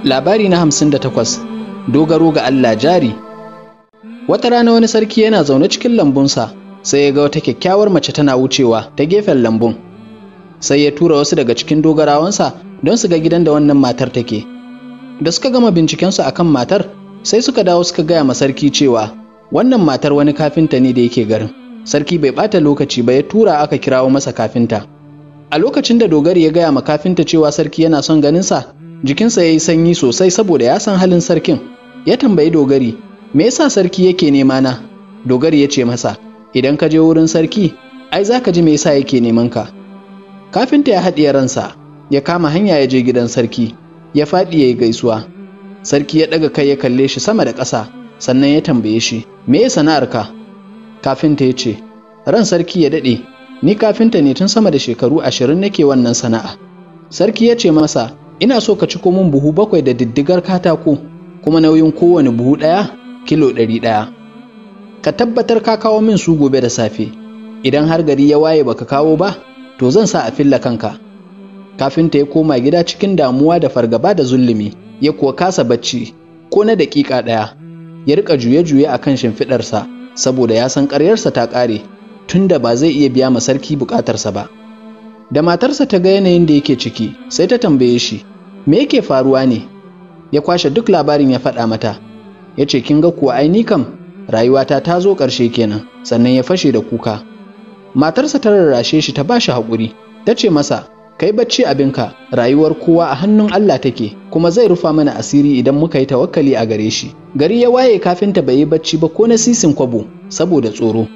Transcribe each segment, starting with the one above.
Labari na 58, dogaro ga Allah jari. Wata rana wani sarki yana zaune cikin lambunsa, sai ya ga wata kyakkyawar mace tana wucewa ta gefen lambun. Sai ya tura wasu daga cikin dogarawansa don su ga gidan da wannan matar take. Da suka gama bincikensu akan matar, sai suka dawo suka gaya ma sarki cewa wannan matar wani kafinta ne da yake garin. Sarki bai ɓata lokaci ba, ya tura aka kirawo masa kafinta. A lokacin da dogari ya gaya ma kafinta cewa sarki yana son ganinsa, jikinsa ya yi sanyi sosai saboda ya san halin sarkin. Ya tambayi dogari, me yasa sarki yake nema na? Dogari ya ce masa, idan ka je wurin sarki, ai za ka ji me yasa yake neman ka. Kafinta ya haɗiye ransa, ya kama hanya ya je gidan sarki, ya faɗi ya yi gaisuwa. Sarki ya ɗaga kai ya kalle shi sama da ƙasa, sannan ya tambaye shi, me ya sana'arka? Kafinta ya ce, ran sarki ya daɗe, ni kafinta ne tun sama da shekaru 20 nake wannan sana'a. Sarki ya ce masa, ina so ka ciko min buhu 7 da diddigar katako, kuma nauyin kowane buhu ɗaya kilo 100. Ka tabbatar ka kawo min su gobe da safe. Idan har gari ya waye baka kawo ba, to zan sa a filla kanka. Kafinta ya koma gida cikin damuwa da fargaba da zulumi, ya kuwa kasa bacci ko na daƙiƙa ɗaya. Ya riƙa juye-juye a kan shimfiɗarsa, saboda ya san ƙaryarsa ta ƙare, tunda ba zai iya biya ma sarki buƙatarsa ba. Da matarsa ta ga yanayin da yake ciki, sai ta tambaye shi, me yake faruwa ne? Ya kwashe duk labarin ya faɗa mata. Ya ce, kin ga kuwa ai ni kam rayuwata ta zo ƙarshe kenan. Sannan ya fashe da kuka. Matarsa ta rarrashe shi ta bashi haƙuri. Ta ce masa, kai bacci abinka, rayuwar kowa a hannun Allah take, kuma zai rufa mana asiri idan muka yi tawakkali a gare shi. Gari ya waye, kafinta bai yi bacci ba ko na sisin kwabo saboda tsoro.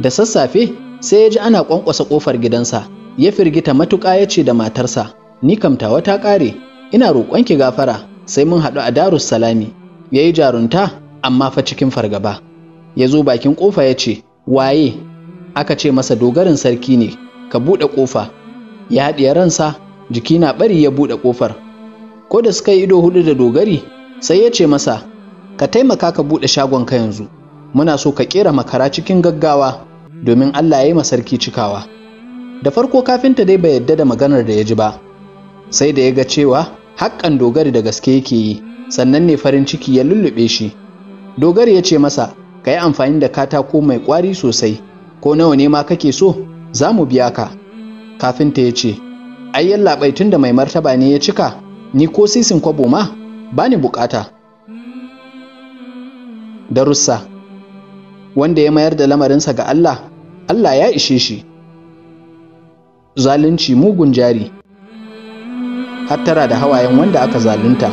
Da sassafe sai ya ji ana ƙwanƙwasa ƙofar gidansa. Ya firgita matuƙa, ya ce da matarsa, ni kam tawa ta ƙare, ina roƙonki gafara, sai mun haɗu a Darus Salami. Ya yi jarunta, amma fa cikin fargaba. Ya zo bakin ƙofa ya ce, waye? Aka ce masa dogarin sarki ne, ka buɗe ƙofa. Ya haɗiye ransa, jiki na ɓari, ya buɗe ƙofar. Ko da suka yi ido huɗu da dogari, sai ya ce masa, ka taimaka ka buɗe shagonka yanzu, muna so ka ƙera makara cikin gaggawa, domin Allah ya yi ma sarki cikawa. Da farko kafinta dai bai yadda da maganar da ya ji ba, sai da ya ga cewa haƙƙan dogari da gaske yake yi, sannan ne farin ciki ya lullube shi. Dogari ya ce masa, ka yi amfani da katako mai ƙwari sosai, ko nawa ne ma kake so, za mu biya ka. Kafinta ya ce, ai yallaɓai, tun da mai martaba ne ya cika, ni ko sisin kwabo ma ba ni buƙata. Darussa: wanda ya mayar da lamarinsa ga Allah, Allah ya ishe shi. Zalunci mugun jari. Hattara da hawayen wanda aka zalunta.